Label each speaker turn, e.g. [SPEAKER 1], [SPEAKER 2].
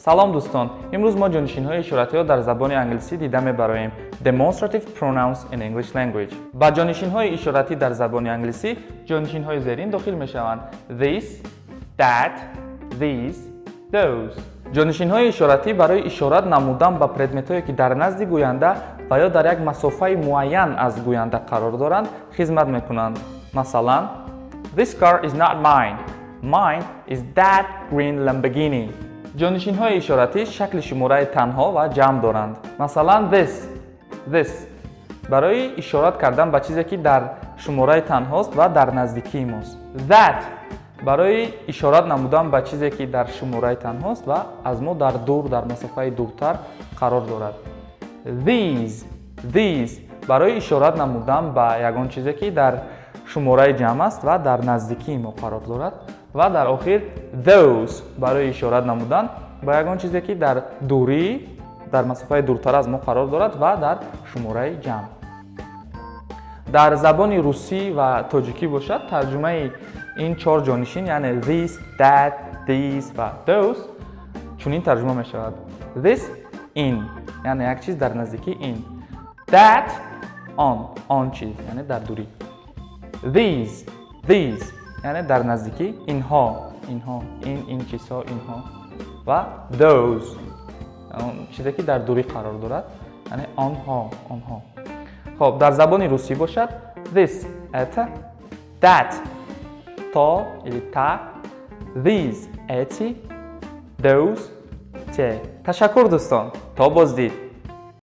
[SPEAKER 1] Салом, дӯстон! Имрӯз мо ҷонишинҳои ишоратиро дар забони англисӣ дида мебароем. Demonstrative pronouns in English language. Ба ҷонишинҳои ишоратӣ дар забони англисӣ ҷонишинҳои зерин дохил мешаванд: this, that, these, those. Ҷонишинҳои ишоратӣ барои ишорат намудан ба предметҳое, ки дар назди гӯянда ва ё дар як масофаи муайян аз гӯянда қарор доранд, хизмат мекунанд. Масалан, this car is not mine. Mine is that green Lamborghini. Ҷонишинҳои ишоратӣ шакли шумораи танҳо ва ҷамъ доранд. Масалан, this, this барои ишорат кардан ба чизе, ки дар шумораи танҳост ва дар наздикии мост. That барои ишорат намудан ба чизе, ки дар шумораи танҳост ва аз мо дар дур, дар масофаи дуртар қарор дорад. These, these барои ишорат намудан ба ягон чизе, ки дар шумораи ҷамъ аст ва дар наздикии мо қарор дорад. Ва дар охир those барои ишорат намудан ба ягон чизе, ки дар дурӣ, дар масофаи дуртар аз мо қарор дорад ва дар шумораи ҷамъ. Дар забони русӣ ва тоҷикӣ бошад, тарҷумаи ин чор ҷонишин, яъне this, that, these ва those, чунин тарҷума мешавад: this — ин, яъне як чиз дар наздикӣ, ин. That — он, он чиз, яъне дар дурӣ. These, these яъне дар наздикӣ, инҳо, инҳо, ин, ин чизҳо, инҳо. Ва those — он чизе, ки дар дурӣ қарор дорад, яъне онҳо, онҳо. Хоб, дар забони русӣ бошад, this — это, that — то или та, these — эти, those — те. Ташаккур, дӯстон, то боздид.